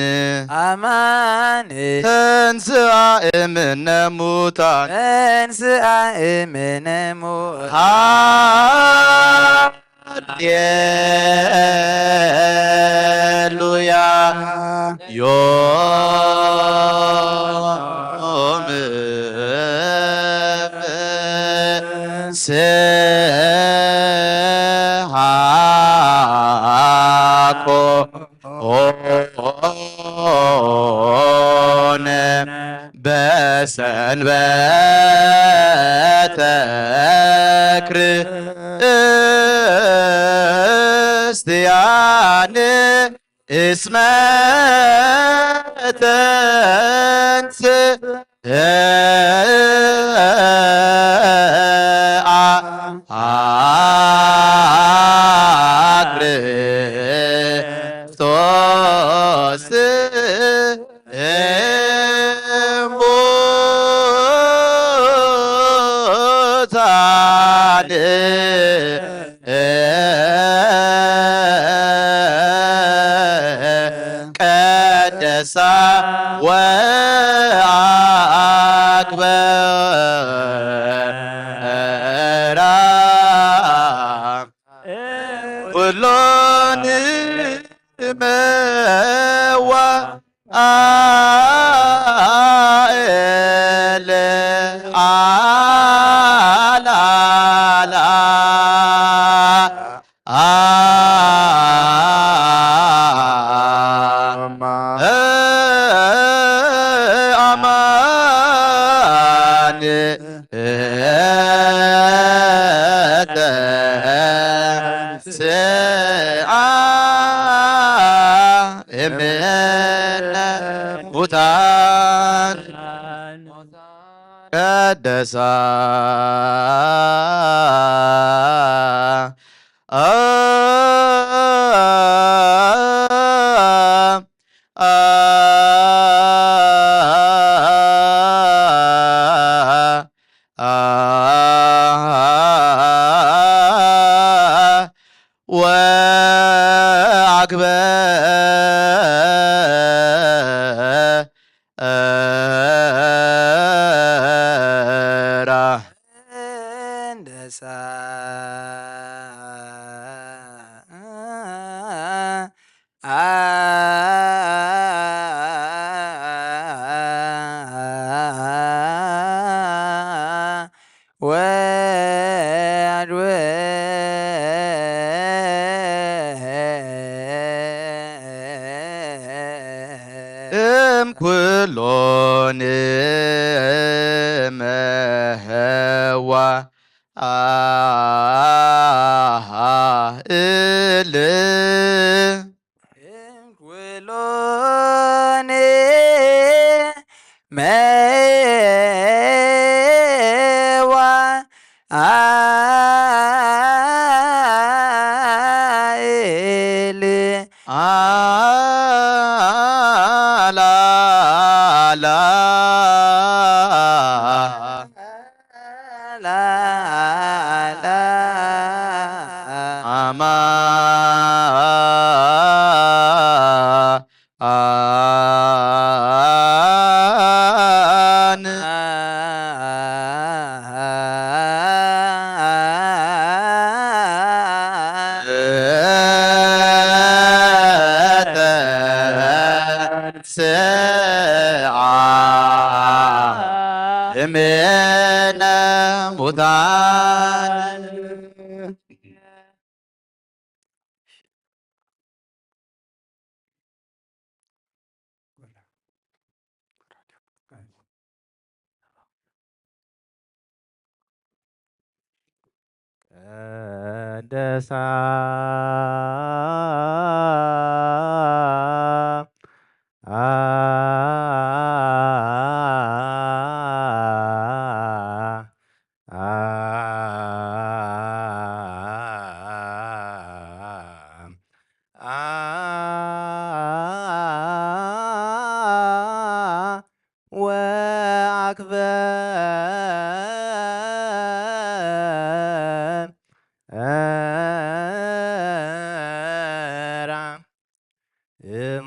አማን፣ ተንሥአ እምነ ሙታን፣ ተንሥአ እምነ ሙታን። ሃሌሉያ። ዮም ፍስሓ ኮነ በሰንበተ ክርስቲያን እስመ ተንሥአ ክርስቶስ እሙታን ቀደሳ ወአክበራ ኩሎን መዋዕል አላላ አማ አማን ተንሥአ እምነ ሙታን ቀደሳ ወአክበራ። እም ኩሎን መዋዕል እም ኩሎን መዋዕል አላላ ላላ አማን ተንሥአ እምነ ሙታን። ቀደሳ ወአክበራ። እም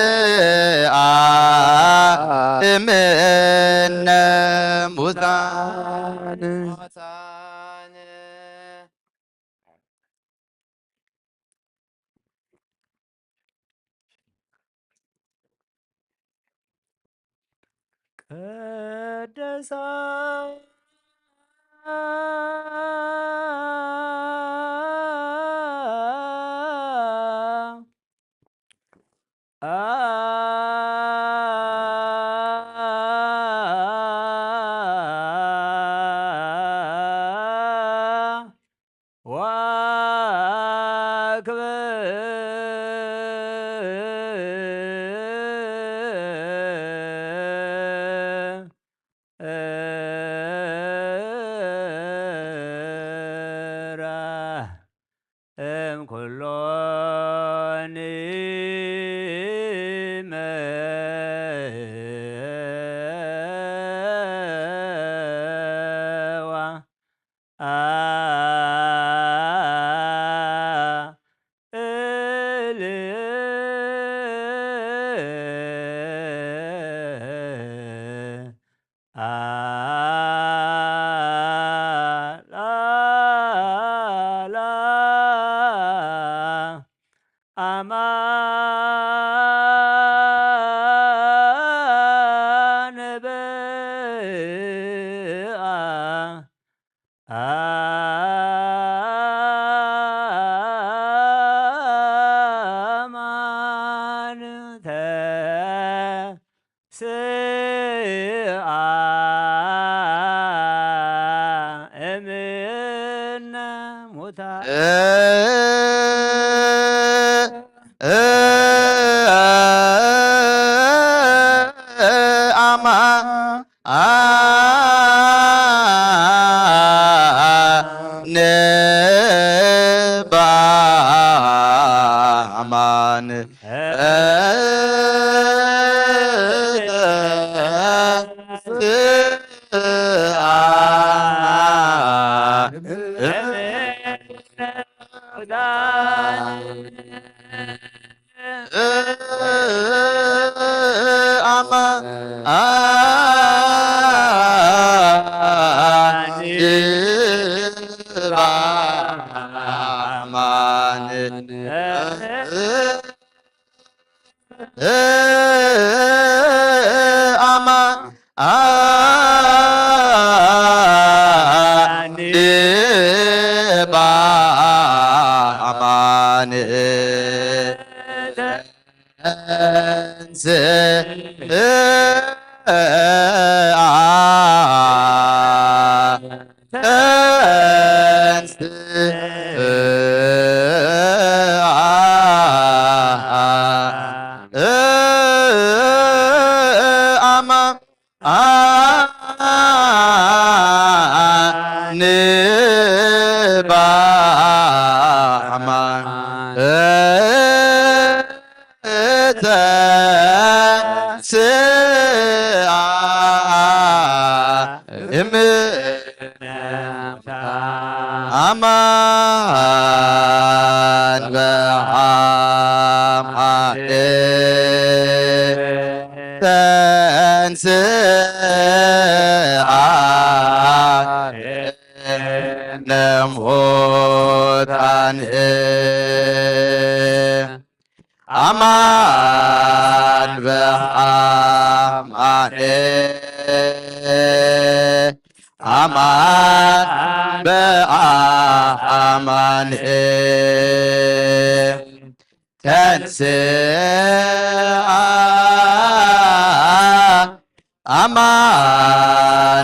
ܐܡܝܢ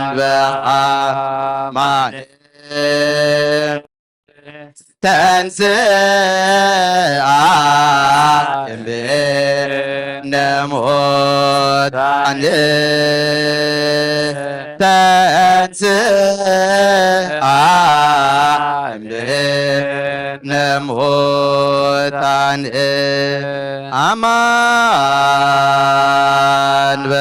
ܡܘܬܢ. ተንሥአ እምነ ሙታን፣ ተንሥአ እምነ ሙታን፣ አማን በ